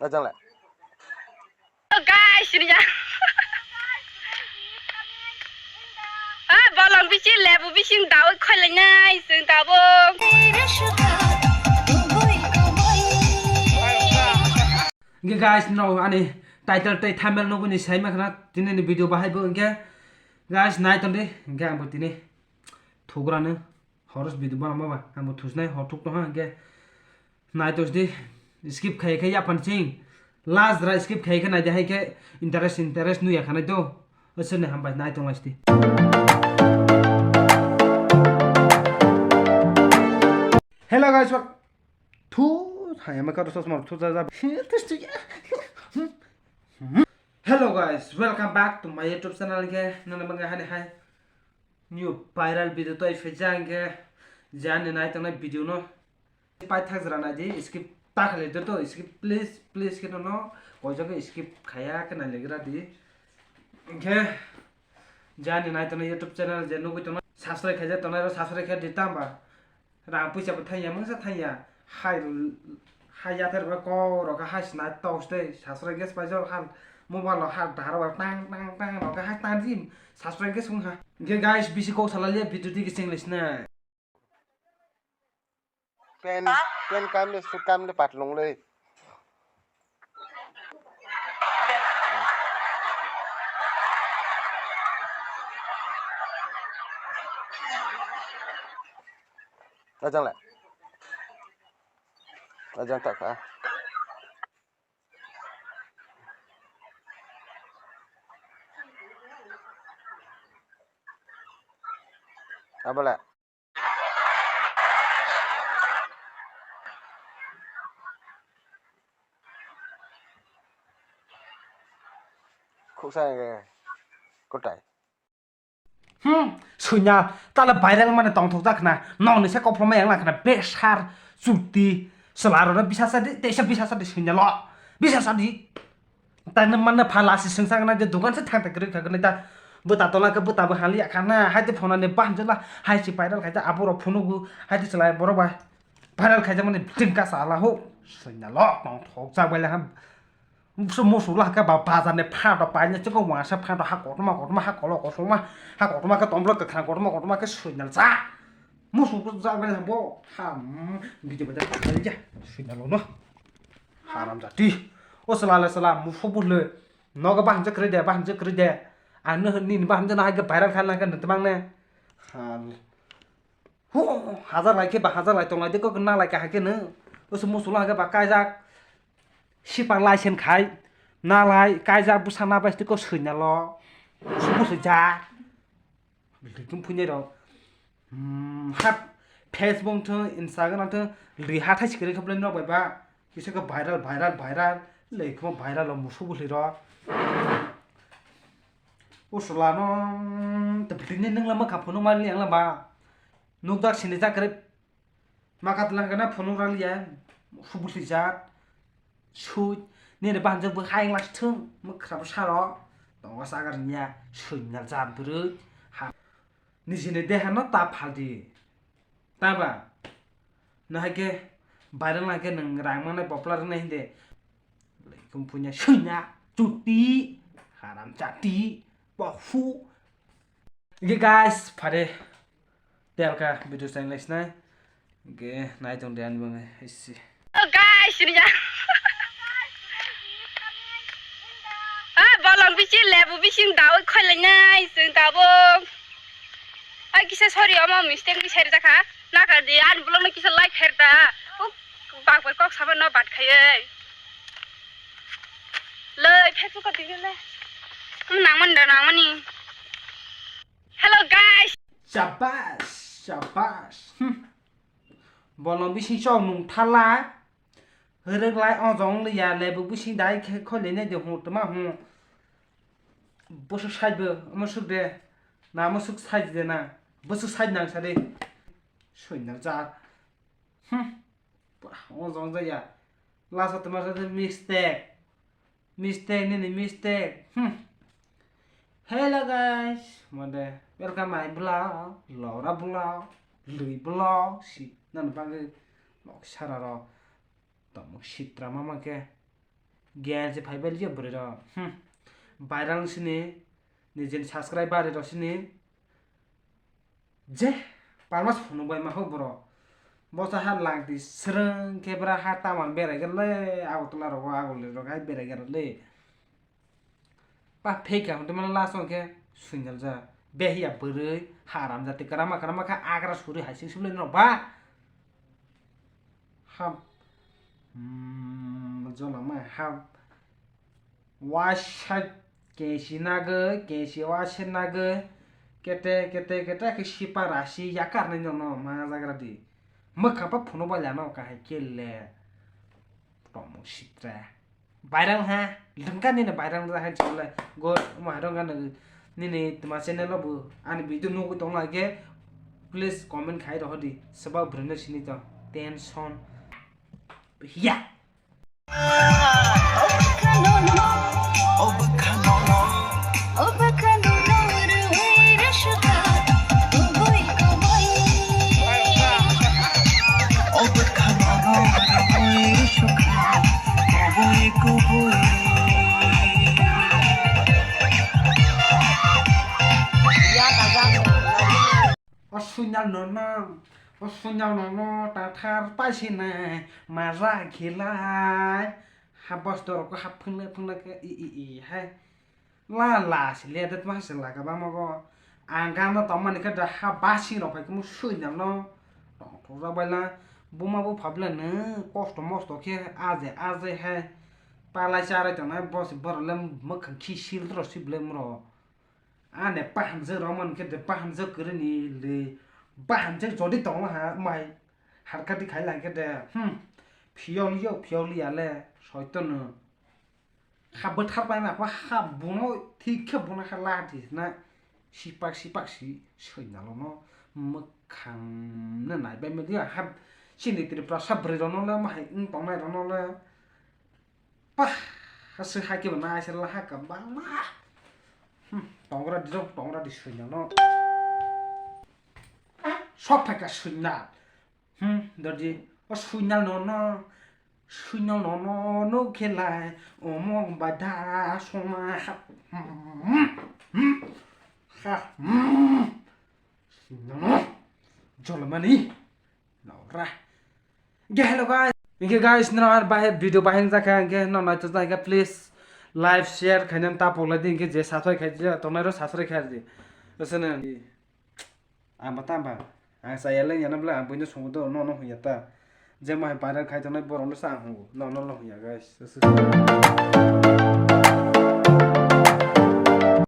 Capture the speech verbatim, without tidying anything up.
Ajang le. Guys, ini ya. Ah, bolong bisi lebu bisi dawi khoi le nai sing tabung. Hingke guys, no ani title tei thumbnail nugwi ni sai ma khna tini ni video bahai bo hingke guys nai tong di hingke ang bo tini thugra no horos video bana ma ba ang bo thusnai hor thuk tong ha hingke nai tong di skip khai khai ya phan sing last ra skip khai khai nai de hai ke interest interest nuya khanai do aswk ni hambai nai tong lai sti. Hello guys, what? Thu, hai, ama karo sosma thu ja ja. Hello guys, welcome back to my YouTube channel ke. Nana banga hani hai. New viral video toi phejang ke. Jani nai tong nai video no. Pai thak jra nai di, skip ta khalai di to, skip please, please ke no. Koijo ke skip khaya ke nai legra di. Ke jani nai tong nai YouTube channel je nugwi tong nai. Subscribe khaja tong nai ro subscribe khe di tamba. Rang puisa bo thangya, mungsa thangya. Hai, hai yathar ba ko ro kha hai sna tok ste, subscribe gas paijak han. Mobile lo har daro ba tang, tang, tang ro kha hai tang jim. Subscribe gas wng ha. Hingke guys, bisi kok salaliya video di kising lisna. Pen, pen kam le, su kam le patlung le. Ajang le. Ajang tak ha. Abala. Khuksa hingke kwtai. Hmm, sunya, tala viral mane tongthok jak na, nong ni se kophrom yang lang khna, besar, chuti, chwla rok no bisa sa di, teisa bisa sa di sunya lo, bisa sa di. Tani manna pha lasi swngsa gana je dogan se thang thang kwrwi kha gana ta. Bwta tola khe bwta bo hali ya khana, hai te phone ni baham jela, hai se viral khai ta abo rok phone gu, hai te chwla borok bai viral khai ta mani jing ka sala ho. Sunya lo tongthok jak bai le ham. Musu musu la khe ba bazar ni pha rok pai na chikon wangsa pha rok ha kotorma kotorma ha kolok kotorma ha kotorma khe tombro kwkhwrang kotorma kotorma khe suinal cha. Musu jak bai bo ha, mm, video bai ta kha ja suinal no. Haram jati. O sala le sala musu bule. Nogo baham je kwrwi de, baham je kwrwi de. Ang no nini baham je no hai khe viral kha lang khe nang twmang ne. Hal. Hu, hazar lai khe ba hazar lai tong lai de kok na lai kha hai khe no. Usu musu la khe ba kaijak. Sipang lai sen khai. Na lai kaijak bwsa na bai tiko sui na lo. Usu musu ja. Bwlwi tum phunai rok. Hmm, hap, Facebook thung, Instagram thung, lwi hathai sikiri khaplai nok bai ba. Kisa khe viral, viral, viral. Lei khuma viral o musu bwlwi rok. Usula no, te bwlwi ni nung lama kha phunuk mali ang lama. Nuk dak sini jak kre. Maka tlang kana phunuk raliya. Musu bwlwi jak. Sui, nini bahanjak bo hai wngla se thung, mwkhra bo saro. Tongo sagar niya, sui nal jat bwrwi. Ha. Nijini deha no ta phaldi. Taba. No hai khe, viral hai khe nwng rang mangnai popular wngnai hinde. Kumpunya suina, chuti, haram chati, pohu. Ge guys, phare. Telka video channel sinai. Ge nai tong de ani bang isi. Oh guys, ini ya. Ah, bolong bisi lebu bisi dawi khoi lenai sing tabung. Ai kisa sorry ama mistake ni share jakha. Na ka di ani bolong ni kisa like her da. Oh, bak bai kok sama no bat khayai. Le Facebook ka dingin le. Nang man da nang mani. Hello guys. Shabash, shabash. Hmm. Bolong bising chok nung thala. Hwrwk lai ojong liya lebu bising dai khe khoi lene de hung tma hung. Bosok side bo, mosok de. Na mosok side de na. Bosok side nang sa de. Soinal ja. Hmm. Pura ojong jaya. Last o tma sa de mistake. Mistake nini mistake. Hmm. Hello guys, mode welcome my vlog, Laura vlog, Lui vlog, si nang bagwi nok sara ro Tamo sitra mama khe. Gen se phai bali je bwrwi rok. Hmm. Viral sini, nijeni subscriber rok sini. Je, palma sunu bai ma ho bro. Bosa ha langti srwng khe bra ha taman berai gele, Agartala rogo, Aguli rogo hai berai gele. Pa fake account mano last o khe suinal ja. Behiya bwrwi, haram jati kwrama kwrama kha agra suri hai sing sibli no ba. Ha. Hmm, jona ma ha. Waisa kesi nagwi, kesi waisa nagwi, kete, kete, kete, khe sipa rasi yakar nai nono ma jagra di. Mwkha pa phuno bai lano kahai kele. Tomo sitra. Viral ha, lengka nini viral da hai chole. Go, ma rong gana nini tma channel o bu ani video nugwi tong lage. Please comment khai rohdi. Seba brino sini to. Tension. Ya. O suinal nono, o suinal nono tathar paisinai maja khilai. Ha bos dorok ko hap phungnai phungnai khe i i i hai. La la si le dat ma se la ka ba mo go. Ang gam no tong mani khe da ha basi rok phai khe mo suinal no. Tong thok jak bai la. Buma bo phabla no kosto mosto khe aje aje hai. Palai charai tongnai bos borok le mwkhang khi sil tro si ble mro. Ane pahanjak romani khe de pahanjak kwrwini le pahanjak jodi tongma ha mai harkati khai lai khe de, hmm, phiyol yo phiyol ya le soitono ha bwthar pai ma ha buno thik khe buno ha lati na sipak sipak si soinalo no mwkhang no nai bai media ha chini Tripura sa bwrwi rono le mahai wng tongnai rono le. Pah, haswk hai khe bo nai se la ha ka bangma. Hmm, tongra di, tongra di suinal no. Sok phai ka suinal. Hmm, dodi, o suinal no no. Suinal no no, no khelai. Omo bada soma. Hmm, hmm, ha, hmm. Suinal no. Jolmani. Nora. Ge hello guys. Inke guys, no ar bahai video bahai jakha, inke no nai to jakha, please like, share khainani ta pokla di, inke je subscribe khai di, tongnai ro subscribe khai di. Asana. Amba tamba. Ang saya leng yana bla, ang buino songo do, no no huya ta. Je mai viral khai tongnai borok no sa ang hungo. No no no huya guys.